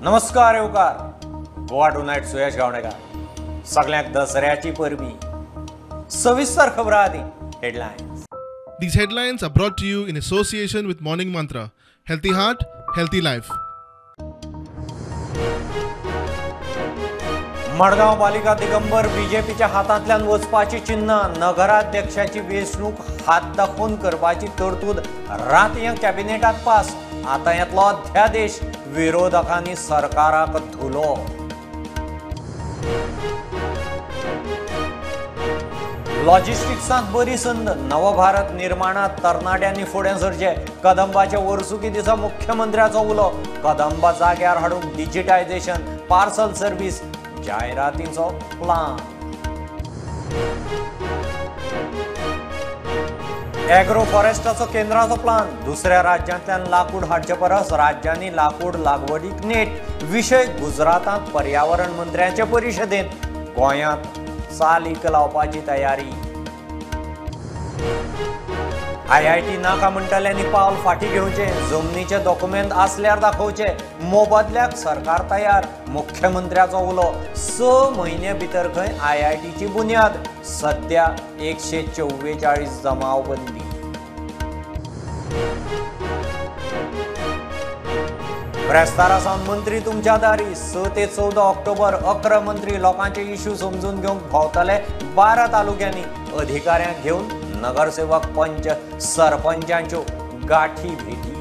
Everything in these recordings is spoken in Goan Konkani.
नमस्कार येवकार गोवा टुनायट सुयश गावणेकार. सगळ्यांक दसऱ्याची परबी. सविस्तर खबरां आदी headlines. These headlines are brought to you in association with Morning Mantra. Healthy heart, healthy life. Madgaon पालिका दिगंबर बीजेपीच्या हातांतल्यान वचपाची चिन्ह. नगराध्यक्षाची वेंचणूक हात दाखोवन करपाची तरतूद रातयां कॅबिनेटात पास. आतां येतलो अध्यादेश. विरोधकांनी सरकाराक धुलो. लॉजिस्टिक्सांत बरी संद. नवभारत निर्माणात तरणाट्यांनी फुडें सरचें. कदंबाच्या वर्सुकी दिसा मुख्यमंत्र्याचो उलो. कदंबा जाग्यार हाडूंक डिजिटायझेशन, पार्सल सर्वीस, जायरातींचो प्लान. एग्रो फॉरेस्टाचो केंद्राचो प्लान. दुसऱ्या राज्यांतल्यान लाकूड हाडचे परस राज्यांनी लाकूड लागवडीक नेट. विशय गुजरातांत पर्यावरण मंत्र्यांचे परिशदेंत. गोंयांत चालीक लावपाची तयारी. आयआयटी नाका म्हणटल्यांनी पावल फाटीं घेवचें. जमनीचे डॉक्युमेंट आसल्यार दाखोवचे. मोबदल्याक सरकार तयार. मुख्यमंत्र्याचो उलो. 6 म्हयने भितर खंय आयआयटीची बुन्याद. सद्या 144 जमावबंदी. ब्रेस्तारा सावन मंत्री तुमच्या दारी. 6 ते 14 ऑक्टोबर 11 मंत्री लोकांचे इश्यू समजून घेवंक भोंवतले 12 तालुक्यांनी. अधिकाऱ्यांक घेवन नगरसेवक, पंच, सरपंचांच्यो गाठी भेटी.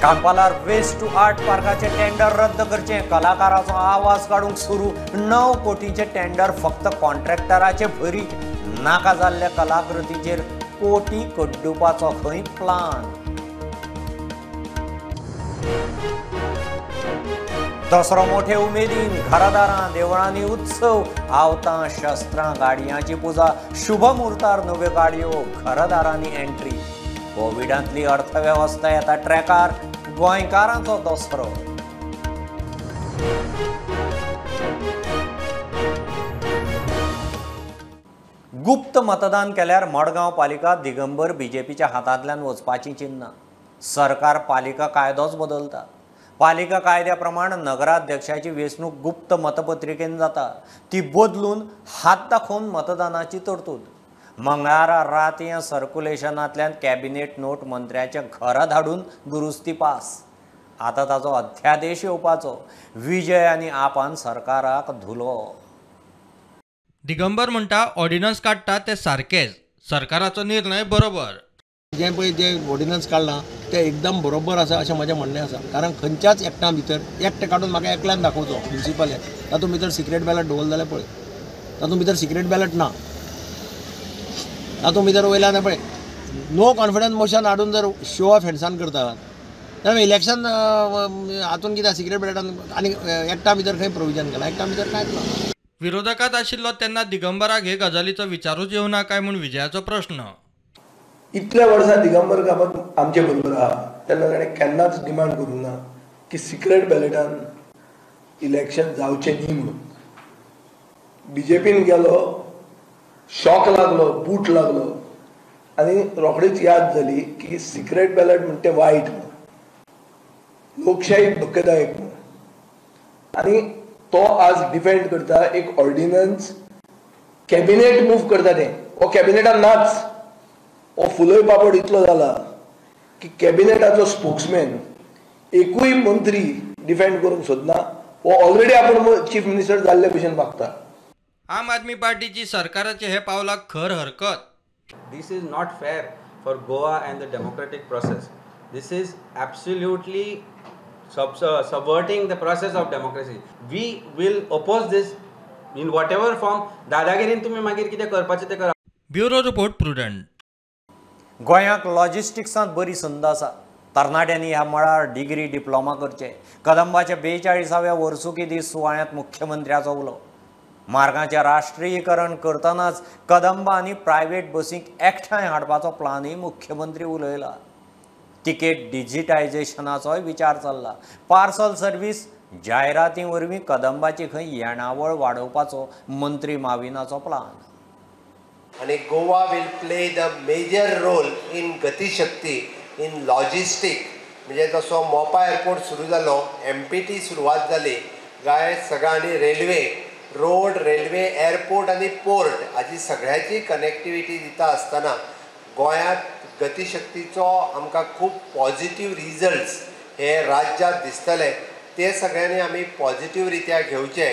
कांपालार वेस्ट टू आर्ट पार्काचे टेंडर रद्द करचें. कलाकाराचो आवाज काडूंक सुरू. 9 कोटींचे टेंडर फक्त कॉन्ट्रॅक्टराचे भरीत. नाका जाल्ल्या कलाकृतीचेर कोटी कड्डुपाचो खंय प्लान. दसरो मोठे उमेदीन. घरादारां देवळांनी उत्सव. आवतां, शस्त्रां, गाडयांची पुजा. शुभ मुहूर्तार नव्यो गाडयो घरादारांनी एंट्री. कोविडांतली अर्थवेवस्था येता ट्रॅकार. गोंयकारांचो दसरो. गुप्त मतदान केल्यार मडगांव पालिका दिगंबर बीजेपीच्या हातांतल्यान वचपाची चिन्ह. सरकार पालिका कायदोच बदलता. पालिका कायद्या प्रमाण नगराध्यक्षाची वेंचणूक गुप्त मतपत्रिकेन जाता. ती बदलून हात दाखोवन मतदानाची तरतूद. मंगळारा रातयां सर्क्युलेशनांतल्यान कॅबिनेट नोट मंत्र्याच्या घरा धाडून दुरुस्ती पास. आतां ताचो अध्यादेश येवपाचो. विजय आनी आपान सरकाराक धुलो. दिगंबर म्हणटा ऑर्डिनन्स काडटा ते सारकेच. सरकाराचो निर्णय बरोबर. जें पळय जें ऑर्डिनन्स काडलां तें एकदम बरोबर आसा अशें म्हजें म्हणणें आसा. कारण खंयच्याच एक्टा भितर एक्ट काडून म्हाका एकल्यान दाखोवचो म्युनिसिपल एक्ट, तातूंत भितर सिक्रेट बॅलट दवरलें जाल्यार पळय, तातूंत भितर सिक्रेट बॅलट ना. तातूंत भितर वयल्यान पळय नो कॉन्फिडन्स मोशन हाडून जर शो ऑफ हँड्सान करतात जाल्यार इलेक्शन हातून कितें सिक्रेट बॅलटान आनी एक्टा भितर खंय प्रोविजन केलां? एक्टा भितर कांयच ना. विरोधकांत आशिल्लो तेन्ना दिगंबराक हे गजालीचो विचारूच येवना काय म्हूण विजयाचो प्रश्न. इतल्या वर्सां दिगंबर कामत आमचे बरोबर आहा तेन्ना ताणें केन्नाच डिमांड करूंक ना की सिक्रेट बॅलेटान इलेक्शन जावचें न्ही म्हणून. बीजेपीन गेलो, शॉक लागलो, बूट लागलो आनी रोखडीच याद जाली की सिक्रेट बॅलेट म्हणटा तें वायट म्हणून, लोकशाहीक धोकेदायक म्हणून. आनी तो आज डिफेंड करता एक ऑर्डिनन्स कॅबिनेट मूव करता तें. हो कॅबिनेटान नाच. हो फुलय पापड इतलो जाला की कॅबिनेटाचो स्पोक्समॅन एकूय मंत्री डिफेंड करूंक सोदना. हो ऑलरेडी आपूण चीफ मिनिस्टर जाल्ले भशेन वागता. आम आदमी पार्टीची सरकाराचे हे पावलाक खर हरकत. This is not fair for Goa and the democratic process. This is absolutely subverting the process of democracy. We will oppose this in whatever form. दादागिरीन तुमी मागीर कितें करपाचें तें करा. Bureau report, Prudent. गोंयांक लॉजिस्टिक्सांत बरी संद आसा. तरणाट्यांनी ह्या मळार डिग्री डिप्लोमा करचे. कदंबाच्या 42व्या वर्सुकी दीस सुवाळ्यांत मुख्यमंत्र्याचो उलो. मार्गांचें राष्ट्रीयीकरण करतनाच कदंबा आनी प्रायव्हेट बसींक एकठांय हाडपाचो प्लानूय मुख्यमंत्री उलयला. तिकेट डिजिटायझेशनाचोय विचार चल्ला. पार्सल सर्वीस जायराती वरवीं कदंबाची खंय येणावळ वाडोवपाचो मंत्री माविनाचो प्लान. आनी Goa will play the major role in Gatishakti in logistic म्हणजे जसो मोपा एअरपोर्ट सुरू जालो, MPT सुरवात जाली काय सगळ्या आनी रेल्वे, रोड, रेल्वे, एअरपोर्ट आनी पोर्ट हाजी सगळ्याची कनेक्टिविटी दिता आसतना गोंयांत गतिशक्तीचो आमकां खूब पॉझिटिव्ह रिजल्ट्स हे राज्यांत दिसतले. ते सगळ्यांनी आमी पॉझिटिव्ह रित्या घेवचे.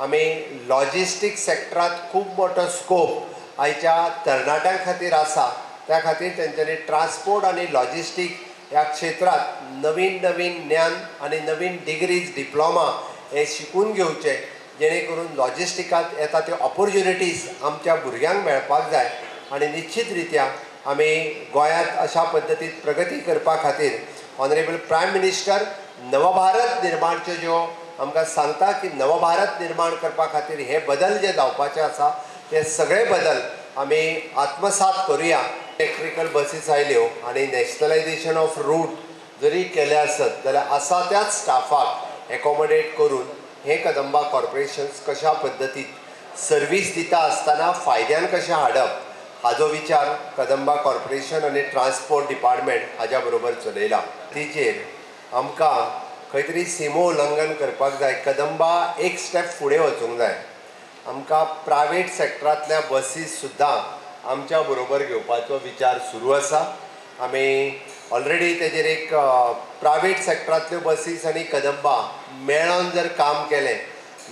आमी लॉजिस्टीक सेक्टरांत खूब मोठो स्कोप आयच्या तरणाट्यां खातीर आसा. त्या खातीर तेंच्यांनी ट्रान्सपोर्ट आनी लॉजिस्टीक ह्या क्षेत्रांत नवीन नवीन ज्ञान आनी नवीन डिग्रीज, डिप्लॉमा हे शिकून घेवचे, जेणे करून लॉजिस्टिकांत येता त्यो ऑपॉर्च्युनिटीज आमच्या भुरग्यांक मेळपाक जाय. आनी निश्चित रित्या आमी गोंयांत अशा पद्दतीन प्रगती करपा खातीर ऑनरेबल प्रायम मिनिस्टर नवभारत निर्माणच्यो ज्यो आमकां सांगता की नवभारत निर्माण करपा खातीर हे बदल जे जावपाचे आसा ते सगळे बदल आमी आत्मसात करुया. इलेक्ट्रिकल बसीस आयल्यो आनी नॅशनलायजेशन ऑफ रूट जरी केलें आसत जाल्यार आसा त्याच स्टाफाक एकोमोडेट करून हे कदंबा कॉर्पोरेशन्स कशा पद्दतीन सर्वीस दिता आसतना फायद्यान कशें हाडप हाजो विचार कदंबा कॉर्पोरेशन आनी ट्रान्सपोर्ट डिपार्टमेंट हाज्या बरोबर चलयला. तिचेर आमकां खंय तरी सिमो उल्लंघन करपाक जाय. कदंबा एक स्टेप फुडें वचूंक जाय. आमकां प्रायवेट सेक्टरांतल्या बसीस सुद्दां आमच्या बरोबर घेवपाचो विचार सुरू आसा. आमी ऑलरेडी तेजेर एक प्रायवेट सेक्टरांतल्यो बसीस आनी कदंबा मेळोन जर काम केलें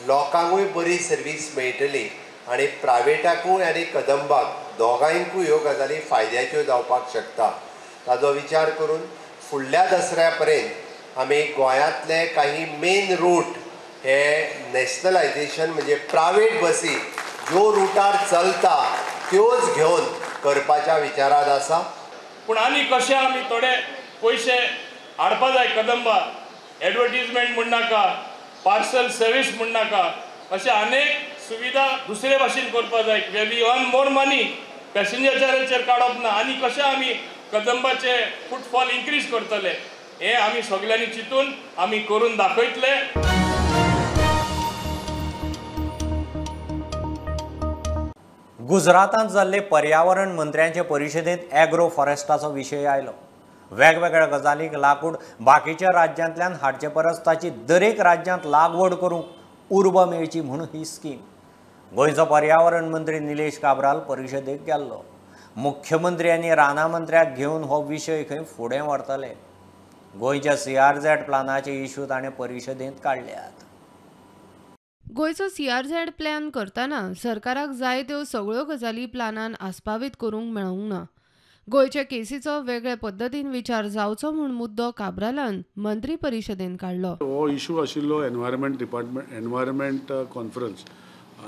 लोकांकूय बरी सर्वीस मेळटली आनी प्रायवेटाकूय आनी कदंबाक दोगांयकूय ह्यो गजाली फायद्याच्यो जावपाक शकता. ताजो विचार करून फुडल्या दसऱ्या पर्यंत आमी गोंयांतले काही मेन रूट हे नॅशनलायजेशन म्हणजे प्रायवेट बसी ज्यो रुटार चलता त्योच घेवन करपाच्या विचारांत आसा. पूण आनी कशें आमी थोडे पयशे हाडपा जाय कदंबा, एडवर्टीजमेंट म्हण नाका, पार्सल सर्वीस म्हण नाका, अशे अनेक सुविधा दुसरे भाशेन करपा जाय. We earn more money, पॅसेंजराचेर काडप ना. आनी कशें आमी कदंबाचे फुटफॉल इन्क्रीज करतले हें आमी सगल्यांनी चिंतून आमी करून दाखयतले. गुजरातांत जाल्ले पर्यावरण मंत्र्यांचे परिशदेंत एग्रो फॉरेस्टाचो विशय आयलो. वेगवेगळ्या गजालींक लाकूड बाकीच्या राज्यांतल्यान हाडचे परस ताची दरेक राज्यांत लागवड करूंक उर्बा मेळची म्हूण ही स्कीम. गोंयचो पर्यावरण मंत्री निलेश काब्राल परिशदेक गेल्लो. मुख्यमंत्री आनी रानां मंत्र्याक घेवन हो विशय खंय फुडें व्हरतले. गोंयच्या CRZ प्लानाचे इशू ताणें परिशदेंत काडल्यात. गोंयचो CRZ plan करतना सरकाराक जाय त्यो सगळ्यो गजाली प्लानान आस्पावीत करूंक मेळूंक ना. गोंयच्या केसीचो वेगळे पद्दतीन विचार जावचो म्हूण मुद्दो काब्रालान मंत्री परिशदेन काडलो. हो इशू आशिल्लो एनवायरमेंट डिपार्टमेंट, एनवायरमेंट कॉन्फरन्स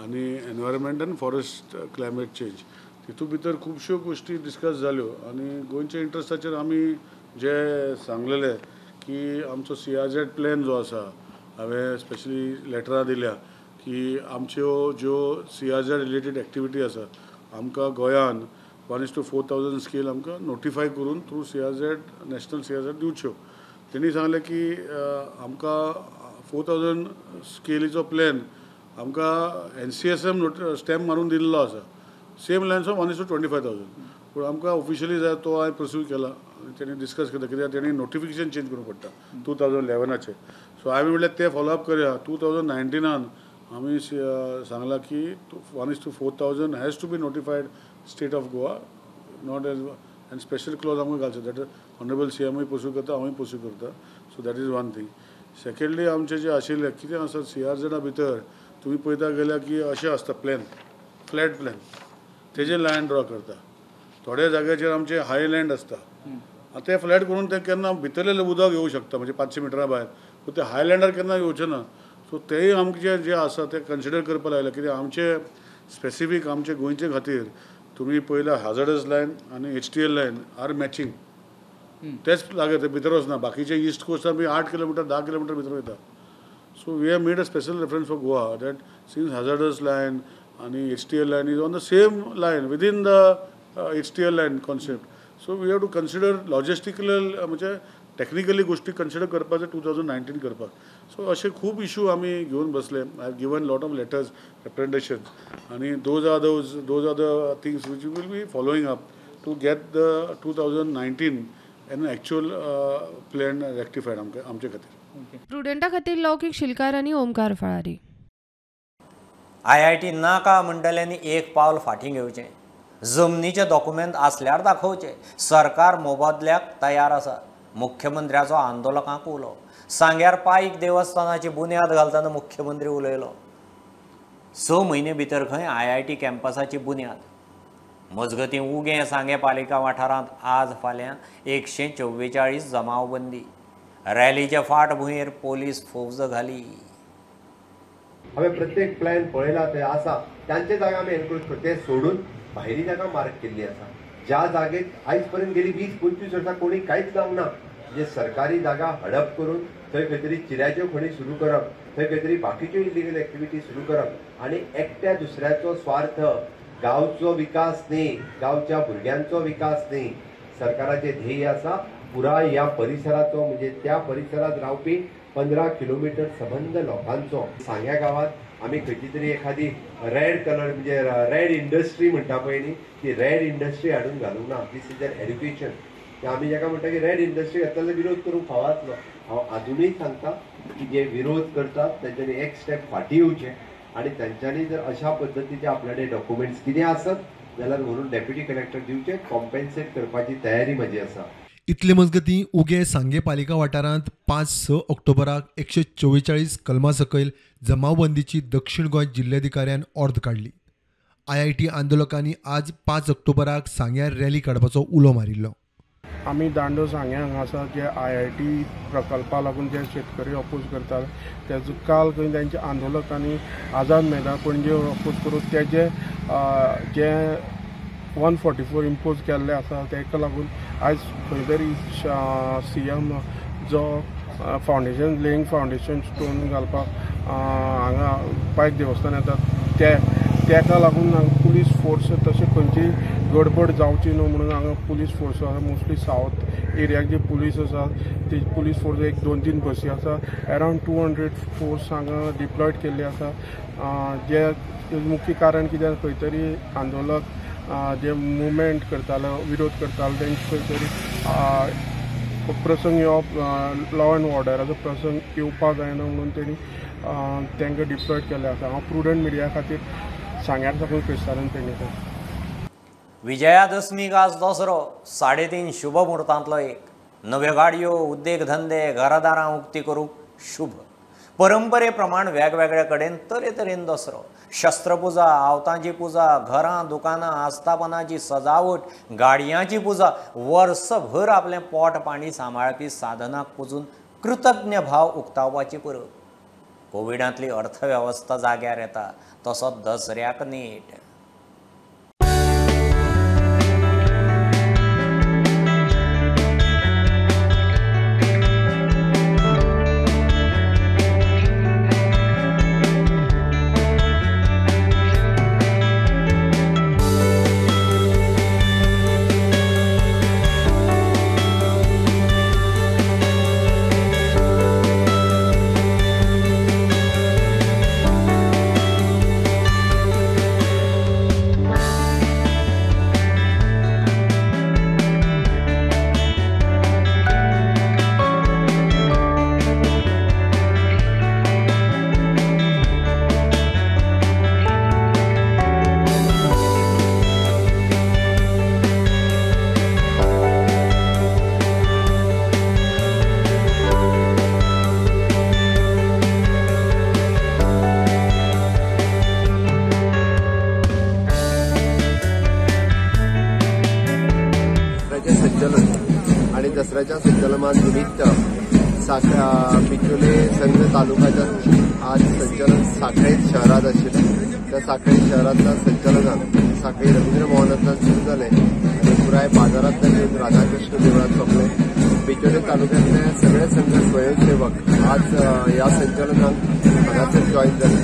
आनी environment and forest climate change तितूंत भितर खुबश्यो गोश्टी डिस्कस जाल्यो आनी गोंयच्या इंट्रस्टाचेर आमी जे सांगलेले की आमचो CRZ plan जो आसा, हांवें स्पेशली लेटरां दिल्या की आमच्यो ज्यो CRZ related activity आसा आमकां गोंयान 1:4,000 स्केल आमकां नोटिफाय करून थ्रू CRZ national CRZ दिवच्यो. तेणी सांगलें की आमकां 4,000 स्केलीचो प्लॅन आमकां NCSM stamp मारून दिल्लो आसा, सेम लायन्स 1:25,000. पूण आमकां ऑफिशियली जाय तो हांवें प्रोसीड केला आनी तेणी डिस्कस केला कित्याक तेणी नोटिफिकेशन चेंज करूंक पडटा 2011. सो हांवें म्हणल्यार तें फॉलोअप करया. 2019 आमी सांगलां की 1:4,000 has to be notified state of Goa, not as and special clause आमकां घालचो. That honourable CMय pursue करता, हांवूय पर्स्यू करता. So that is one thing. Secondly आमचें जें आशिल्लें कितें आसा CRZ भितर तुमी पळयता गेल्यार की अशें आसता प्लॅन, फ्लॅट प्लॅन, तेजेर लायन ड्रॉ करता. थोड्या जाग्याचेर आमचें हाय लँड आसता, ते फ्लॅट करून ते केन्ना भितरलें उदक येवं शकता, म्हणजे 500 मिटरां भायर, पूण ते हाय लँडार केन्ना येवचें ना. सो तेय आमचे जे आसा ते कन्सिडर करपाक लागले कित्याक आमचे स्पेसिफीक आमचे गोंयचे खातीर तुमी पयला हाजर्डस लायन आनी HTL line R matching, तेच लागत भितर वचना. बाकीचे इस्ट कोस्टार बी 8 किलोमिटर 10 किलोमिटर भितर वयता. So we have made a special reference for Goa that since hazardous line आनी HTL line is on the same line within the HTL line concept, so we have to consider logistical म्हणजे टॅक्निकली गोश्टी कन्सिडर करपाचे 2019 करपाक. सो अशे खूब इशू आमी घेवन बसले. I have given lot of letters, representations आनी those are the things which will be following up to get the 2019 an actual plan rectified आमकां आमचे खातीर. प्रुडंटा खातीर लौकीक शिलकार आनी ओमकार फळारी. IIT नाका म्हणटल्यांनी एक पावल फाटीं घेवचें, जमनीचे डॉक्युमेंट आसल्यार दाखोवचे. सरकार मोबदल्याक तयार आसा. मुख्यमंत्र्याचो आंदोलकांक उलो. सांग्यार पायक देवस्थानाची बुन्याद घालतना मुख्यमंत्री उलयलो. 6 म्हयने भितर खंय IIT कॅम्पसाची बुन्याद. मजगतीं उगें सांगें पालिका वाठारांत आज फाल्यां 144 जमावबंदी. रॅलीचे फाटभुंयेर पोलीस फौज घाली. हांवें प्रत्येक प्लॅन पळयला, ते आसा तांचे जागा आमी एनक्रोच करता, ते सोडून भायली जागा मार्क केल्ली आसा. ज्या जागेत आयज पर्यंत गेली 20-25 वर्सां कोणी कांयच जावंक ना, म्हणजे सरकारी जागा हडप करून थंय खंय तरी चिऱ्याच्यो खणी सुरू करप, थंय खंय तरी बाकीच्यो इलिगल एक्टिविटी सुरू करप आनी एकट्या दुसऱ्याचो स्वार्थ, गांवचो विकास न्ही, गांवच्या भुरग्यांचो विकास न्ही. सरकाराचें ध्येय आसा पुराय ह्या परिसराचो, म्हणजे त्या परिसरांत रावपी 15 किलोमिटर सबंद लोकांचो. सांग्या गांवांत आमी खंयची तरी एखादी रेड कलर म्हणजे रेड इंडस्ट्री म्हणटा पळय न्ही, ती रेड इंडस्ट्री हाडून घालूंक ना. This is an education. आमी जाका म्हणटा की रेड इंडस्ट्री घातला जाल्यार विरोध करूंक फावो आसलो. हांव आजुनूय सांगता की जे विरोध करतात तेंच्यांनी एक स्टेप फाटीं येवचें आनी तेंच्यांनी जर अशा पद्दतीचे आपल्या कडेन डॉक्युमेंट्स कितें आसत जाल्यार व्हरून डेप्युटी कलेक्टर दिवचे, कॉम्पेन्सेट करपाची तयारी म्हजी आसा. इतले मजगतीं उगें सांगें पालिका वाठारांत 5-6 ऑक्टोबराक 144 कलमा सकयल जमावबंदीची दक्षिण गोंय जिल्ल्याधिकाऱ्यान ऑर्द काडली. IIT आंदोलकांनी आज 5 ऑक्टोबराक सांग्यार रॅली काडपाचो उलो मारिल्लो. आमी दांडो सांगें हांगासर जे IIT प्रकल्पा लागून जे शेतकरी अपोज करतात तेजो काल खंय तेंच्या आंदोलकांनी आझाद मैदान पणजे अपोज करून तेजे जे 144 इम्पोज केल्ले आसा तेका लागून आयज खंय तरी CM जो फावंडेशन लेईंग फावंडेशन स्टोन घालपाक हांगा पायक देवस्थान येता ते तेका लागून पुलीस फोर्स तशें खंयची गडबड जावची न्हू म्हणून हांगा पुलीस फोर्स आसा. मोस्टली सावथ एरियाक जी पुलीस आसा ती पुलीस फोर्स एक 2-3 बसी आसा. अरावंड 200 फोर्स हांगा डिप्लॉयड केल्ली आसा. जे मुख्य कारण कित्याक खंय तरी आंदोलक जे मुवमेंट करताले, विरोध करताले तेंचे खंय तरी प्रसंग येवप, लॉ एंड ऑर्डराचो प्रसंग येवपाक जायना म्हणून तेणी तांकां डिप्लॉयड केल्लें आसा. हांव प्रुडंट मिडिया खातीर सांग्यार साकून क्रिस्तान पेडणेकर. विजयादशमीक आज दसरो 3.5 शुभ मुहूर्तांतलो एक. नव्यो गाडयो, उद्देगधंदे, घरादारां उक्ती करूंक शुभ. परंपरे प्रमाण वेगवेगळे कडेन तरेतरेन दसरो. शस्त्रपुजा, आवतांची पुजा, घरां, दुकानां, आस्थापनाची सजावट, गाडयांची पुजा. वर्सभर आपलें पोट पाणी सांबाळपी साधनाक पुजून कृतज्ञ भाव उक्तावपाची परब. कोविडांतली अर्थवेवस्था जाग्यार येता तसो दसऱ्याक नेट. दसऱ्याच्या संचलना निमित्त बिचोले संघ तालुक्याच्या दृष्टीन आज संचलन साखळे शहरात आशिल्लें. त्या साखळे शहरांतल्या संचलनान साखळी रवींद्र भवनांतल्यान सुरू जालें आनी पुराय बाजारांतल्यान येवन राधाकृष्ण देवळांत सोंपलें. बिचोले तालुक्यांतले सगळे संघ स्वयंसेवक आज ह्या संचलनान हांगासर जॉयन जाले.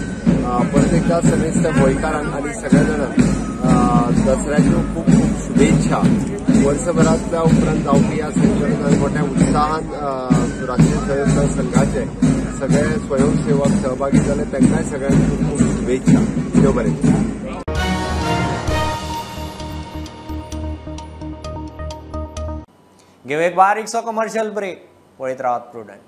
परत एकदा समेस्त गोंयकारांक आनी सगळ्या जाणांक दसऱ्याच्यो खूब खूब शुभेच्छा. वर्सभरांतल्या उपरांत जावपी ह्या संचलनान मोठ्या उत्साहान राष्ट्रीय स्वयंसेवक संघाचे सगळे स्वयंसेवक सहभागी जाले. तांकांय सगळ्यांक खूब खूब शुभेच्छा. देव बरें. घेवं एक बारीकसो कमर्शियल ब्रेक. पळयत रावात प्रुडंट.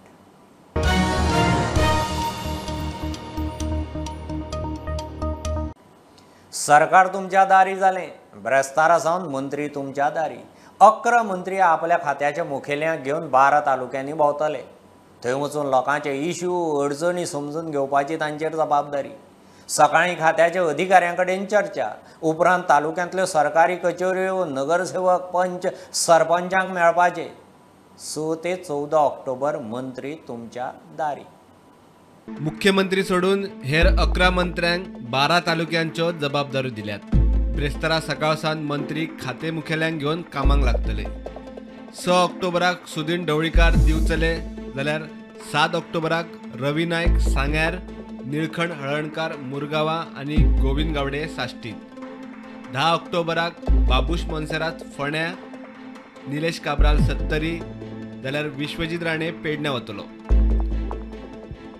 सरकार तुमच्या दारी जालें, ब्रेस्तारा सावन मंत्री तुमच्या दारी. 11 मंत्री आपल्या खात्याच्या मुखेल्यांक घेवन 12 तालुक्यांनी भोंवतले. थंय वचून लोकांचे इश्यू अडचणी समजून घेवपाची तांचेर जबाबदारी. सकाळीं खात्याच्या अधिकाऱ्यां कडेन चर्चा, उपरांत तालुक्यांतल्यो सरकारी कचेऱ्यो, नगरसेवक, पंच, सरपंचांक मेळपाचे. 6 ते 14 ऑक्टोबर मंत्री तुमच्या दारी. मुख्यमंत्री सोडून हेर 11 मंत्र्यांक 12 तालुक्यांच्यो जबाबदाऱ्यो दिल्यात. ब्रेस्तारा सकाळ सावन मंत्री खाते मुखेल्यांक घेवन कामाक लागतले. 6 ऑक्टोबराक सुदीन ढवळीकार दिवचले, जाल्यार 7 ऑक्टोबराक रवी नायक सांग्यार, निळखण हळणकार मुरगांवा आनी गोविंद गावडे साश्टीत. 10 ऑक्टोबराक बाबूश मोन्सेरात फोंड्या, निलेश काब्राल सत्तरी, जाल्यार विश्वजीत राणे पेडण्या वतलो.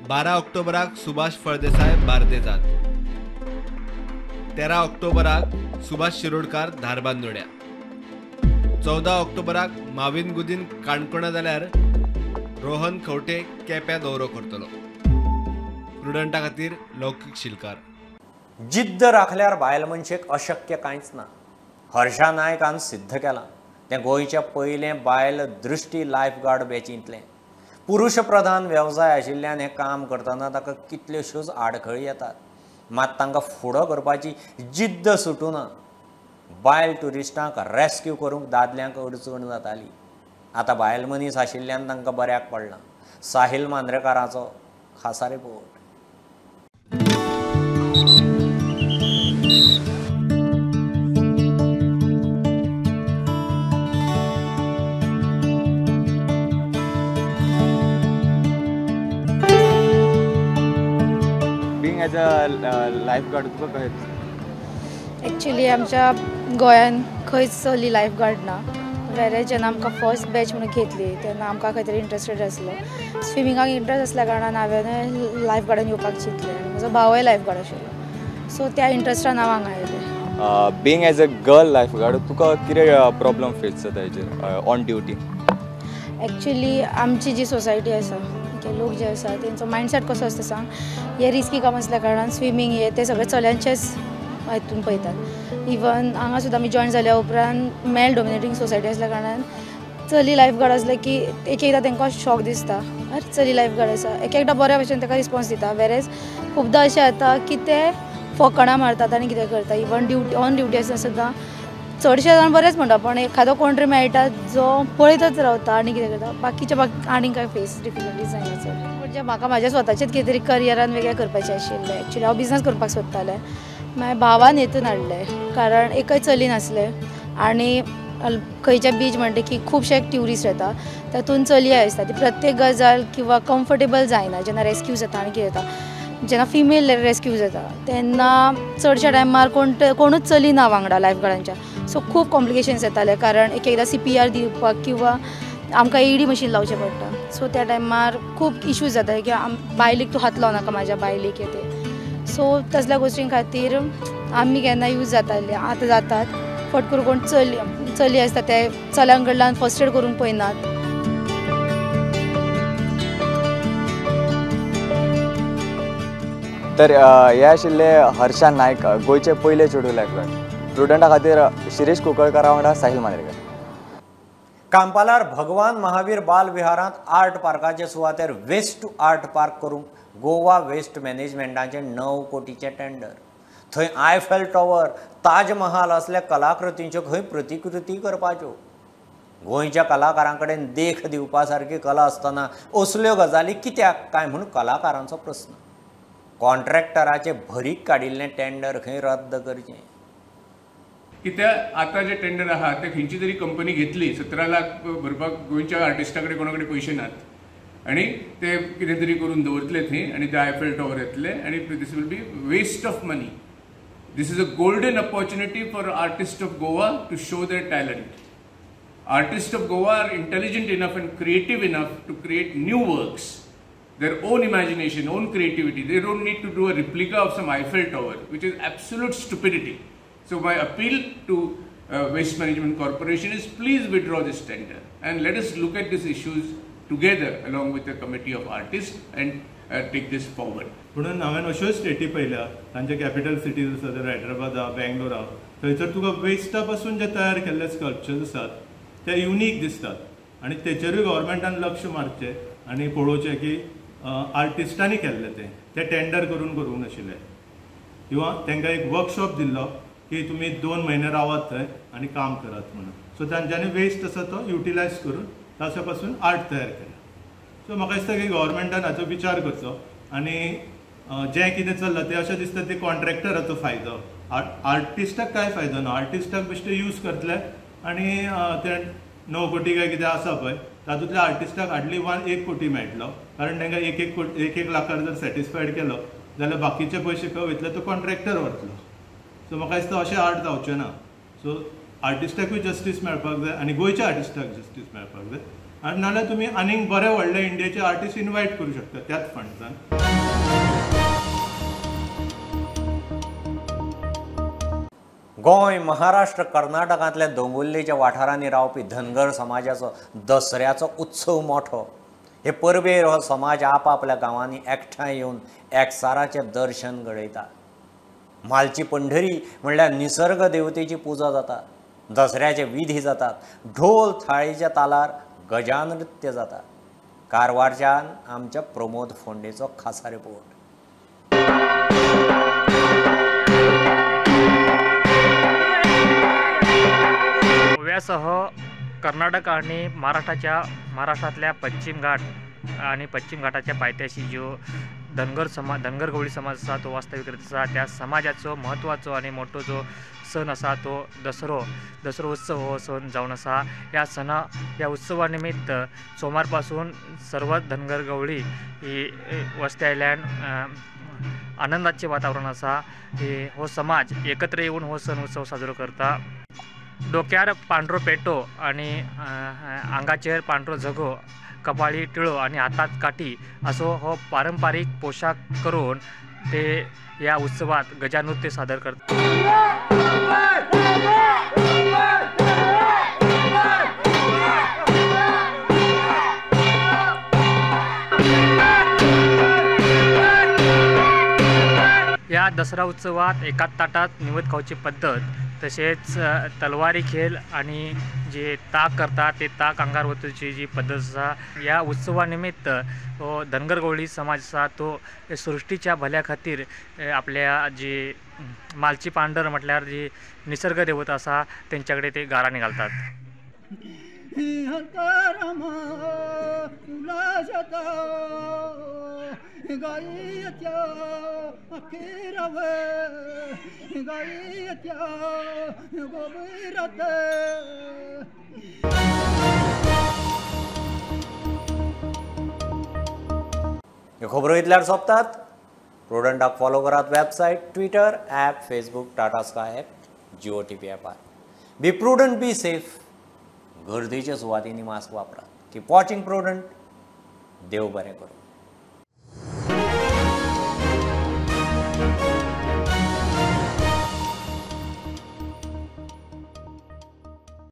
12 ऑक्टोबराक सुभाष फळदेसाय बार्देजात, 13 ऑक्टोबराक सुभाष शिरोडकार धारबांदोड्या, 14 ऑक्टोबराक माविन गुदीन काणकोणा, जाल्यार रोहन खवटे केप्या दौरो करतलो. प्रुडंटा खातीर लौकीक शिलकार. जिद्द राखल्यार बायल मनशेक अशक्य कांयच ना. हर्षा नायकान सिद्ध केलां. तें गोंयचें पयलें बायल दृश्टी लायफ गार्ड बॅचींतलें. पुरुष प्रधान वेवसाय आशिल्ल्यान हें काम करतना ताका कितल्योश्योच आडखळी येतात, मात तांकां फुडो करपाची जिद्द सुटूना. बायल ट्युरिस्टांक रेस्क्यू करूंक दादल्यांक अडचण जाताली. आतां बायल मनीस आशिल्ल्यान तांकां बऱ्याक पडलां. साहिल मांद्रेकाराचो खासा report. Being as a lifeguard तुका कशें दिसता? एक्चुली आमच्या गोंयान खंयच चली लायफगार्ड ना. वेरे जेन्ना आमकां फर्स्ट बॅच म्हणून घेतली तेन्ना आमकां खंय तरी इंट्रस्टेड आसलो. स्विमिंगाक इंट्रस्ट आसल्या कारणान हांवें लायफगार्डान येवपाक चिंतलें आनी म्हजो भावय लायफगार्ड आशिल्लो, सो त्या इंट्रस्टान हांव हांगा आयलें. Being as a girl lifeguard तुका कितें प्रॉब्लम फेस जाता हेजेर ऑन ड्युटी? एक्चुली आमची जी सोसायटी आसा, लोक जे आसा तेंचो मायंडसेट कसो आसता सांग, हे रिस्की काम आसल्या कारणान स्विमींग हे ते सगळे चल्यांचेच हातून पळयतात. इवन हांगा सुद्दां आमी जॉयन जाल्या उपरांत मेल डॉमिनेटींग सोसायटी आसल्या कारणान चली लायफगार्ड आसले की एक एकदां तांकां शॉक दिसता, अरे चली लायफगार्ड आसा. एक एकदां बऱ्या भशेन ताका रिस्पॉन्स दिता, वेरेज खुबदां अशें जाता की ते फकाणां मारतात आनी कितें करता. इवन ड्युटी ऑन ड्युटी आसतना सुद्दां चडशे जाण बरेंच म्हणटा, पण एखादो कोण तरी मेळटा जो पळयतच रावता आनी कितें करता. बाकीच्या आनी कांय फेस डिफिकल्टीज जायना चड. म्हणजे म्हाका म्हाज्या स्वताचेच कितें तरी करियरान वेगळें करपाचें आशिल्लें. एक्चुली हांव बिजनस करपाक सोदतालें, मागीर भावान हेतून हाडलें, कारण एकय चली नासलें आनी खंयच्या बीच म्हणटा की खुबशे ट्युरिस्ट येता तातूंत चलयो आसता, ती प्रत्येक गजाल किंवा कम्फर्टेबल जायना जेन्ना रेस्क्यू जाता आनी कितें जाता. जेन्ना फिमेल रेस्क्यू जाता तेन्ना चडश्या टायमार कोणूच चली ना वांगडा लायफगार्डांच्या, सो खूब कॉम्प्लिकेशन्स येताले, कारण एक एकदां CPR दिवपाक किंवा आमकां AED machine लावचें पडटा. सो त्या टायमार खूब इश्यूज जाता की बायलेक तूं हात लावं नाका, म्हाज्या बायलेक येते. सो तसल्या गोश्टीं खातीर आमी केन्ना यूज जाताले, आतां जातात फट करून कोण चली आसता ते चल्यां कडल्यान फर्स्ट एड करूंक पळयनात. तर हे आशिल्ले हर्षा नायक, गोंयचे पयले चेडूं लायफगार्ड. प्रुडंटा खातीर शिरीष कुंकळकारा वांगडा साहिल मांद्रेकर. कांपालार भगवान महावीर बाल विहारांत आर्ट पार्काचे सुवातेर वेस्ट टू आर्ट पार्क करूंक गोवा वेस्ट मॅनेजमेंटाचें 9 कोटीचें टेंडर. थंय आयफेल टॉवर, ताजमहाल असल्या कलाकृतींच्यो खंय प्रतिकृती करपाच्यो. गोंयच्या कलाकारां कडेन देख दिवपा सारकी कला आसतना असल्यो गजाली कित्याक काय म्हूण कलाकारांचो प्रस्न. कॉन्ट्रॅक्टराचे भरीक काडिल्लें टेंडर खंय रद्द करचें. कित्याक आतां जे टेंडर आहा ते खंयची तरी कंपनी घेतली, 17 लाख भरपाक गोंयच्या आर्टिस्टा कडेन कोणा कडेन पयशे नात आनी ते कितें तरी करून दवरतले थंय आनी ते आयफेल टॉवर येतले आनी this will be waste of money. This is a golden opportunity for artist of Goa to show their talent. Artist of Goa are intelligent enough and creative enough to create new works, their own imagination, own creativity. They don't need to do a replica of some Eiffel Tower, which is absolute stupidity. So my appeal to Waste Management Corporation is please withdraw this tender and let us look at these issues together along with the committee of artists and take this forward. म्हणून हांवें अश्यो स्टेटी पळयल्या तांचे कॅपिटल सिटीज आसा जर हैदराबाद आहा, बेंगलोर आहा, थंयसर तुका वेस्टा पासून जे तयार केल्ले स्कल्पचर्स आसात ते युनीक दिसतात आनी तेचेरूय गव्हर्मेंटान लक्ष मारचें आनी पळोवचें की आर्टिस्टांनी केल्लें तें ते टेंडर करून करूंक नाशिल्लें किंवा तांकां एक वर्कशॉप दिल्लो की तुमी 2 म्हयने रावात थंय आनी काम करात म्हणून. सो तांच्यांनी वेस्ट आसा तो युटिलायज करून ताच्या पासून आर्ट तयार केलें. सो म्हाका दिसता की गव्हर्मेंटान हाचो विचार करचो आनी जें कितें चल्लां तें अशें दिसता ते कॉन्ट्रॅक्टराचो फायदो, आर्टिस्टाक कांय फायदो ना. आर्टिस्टाक बेश्टे यूज करतले आनी ते 9 कोटी काय कितें आसा पळय तातूंतल्या आर्टिस्टाक हार्डली 1 कोटी मेळटलो, कारण तांकां 1-1 लाखार जर सॅटिस्फायड केलो जाल्यार बाकीचे पयशे खंय वयतले, तो कॉन्ट्रॅक्टर व्हरतलो. सो म्हाका दिसता अशें आर्ट जावचें ना. सो आर्टिस्टाकूय जस्टीस मेळपाक जाय आनी गोंयच्या आर्टिस्टाक जस्टीस मेळपाक जाय आनी नाल्यार तुमी आनीक बरे व्हडले इंडियेचे आर्टिस्ट इनवायट करूं शकता त्याच फंड्सान. गोंय, महाराष्ट्र, कर्नाटकांतल्या दोंगुल्लेच्या वाठारांनी रावपी धनगर समाजाचो दसऱ्याचो उत्सव मोठो. हे परबेर हो समाज आपापल्या गांवांनी एकठांय येवन एकसाराचें दर्शन घडयता. मालची पंढरी म्हणल्यार निसर्ग देवतेची पुजा जाता, दसऱ्याचे विधी जातात, ढोल थाळीच्या तालार गजानृत्य जाता. कारवारच्यान आमच्या प्रमोद फोंडेचो खासा रिपोर्ट. गोव्यासह कर्नाटक आणि महाराष्ट्रातल्या पश्चिम घाट आणि पश्चिम घाटाच्या पायथ्याशी जो धनगर गवळी समाज आसा तो वास्तव्य करीत आसा. त्या समाजाचो म्हत्वाचो आनी मोठो जो सण आसा तो दसरो उत्सव हो सण जावन आसा. ह्या उत्सवा निमित्त सोमार पासून सर्व धनगर गवळी ही वस्ती आयल्यान आनंदाचें वातावरण आसा. हो समाज एकत्र येवन हो सण उत्सव साजरो करता. डोक्यार पांढरो पेटो आणि आंगाचेर पांढरो झगो, कपाळी टिळो आणि हातात काठी असो हो पारंपरिक पोशाख करून ते या उत्सवात गजानृत्य सादर करतात. या दसरा उत्सवात एकाच ताटात निवेद खावची पद्धत, तसेच तलवारी खेळ आणि जे ताक करतात ते ताक अंगार वतूची जी पद्धत आसा. या उत्सवानिमित्त धनगर गवळी समाज आसा तो सृष्टीच्या भल्या खातीर आपल्या जे मालची पांढर म्हटल्यार जी निसर्ग देवता आसा तेंच्या कडेन ते गाराणी घालतात. खबरो इतल्यार सोंपतात. प्रुडंटाक फॉलो करात website, Twitter, app, Facebook, Tata Sky app, Jio TV ॲपार. Be prudent, be safe. गर्देच्या सुवातींनी मास्क वापरात. Keep watching Prudent. देव बरें करूं.